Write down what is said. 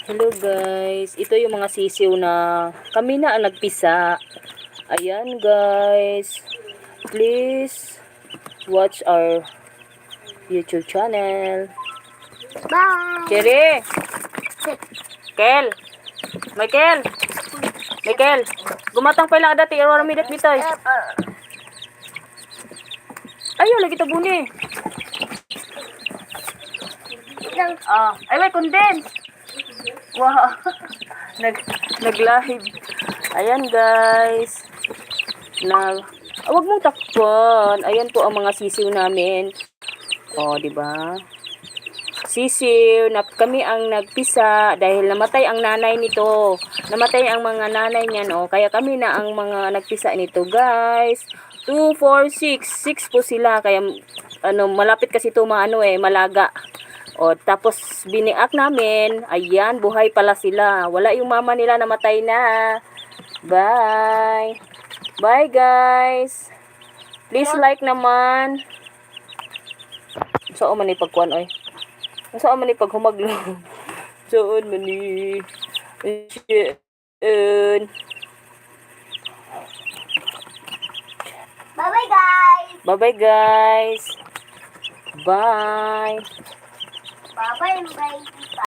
Hello guys, ito yung mga sisiw na kami na ang nagpisa. Ayan guys. Please watch our YouTube channel. Bye. Cherry! Kel! Michael! Michael! Gumatang pa lang dati, aurora mi dat bitay. Ayaw, lagi tabuni. Ah, ay may condense. Wow. Nag-live. Ayan guys. Na ah, wag mong takpan. Ayan po ang mga sisiw namin. Oh, di ba? Sisiw na kami ang nagpisa dahil namatay ang nanay nito. Namatay ang mga nanay niya, no. Kaya kami na ang mga nagpisa nito, guys. 2, 4, 6. 6 po sila. Kaya ano, malapit kasi ito maano eh, malaga. O, tapos biniak namin. Ayan, buhay pala sila. Wala yung mama nila, namatay na. Bye. Bye, guys. Please like naman. Saan man ni pagkuan oy? Saan man ni paghumaglo? Saan man ni? Saan? Bye-bye, guys. Bye-bye, guys. Bye. Bye-bye, bye.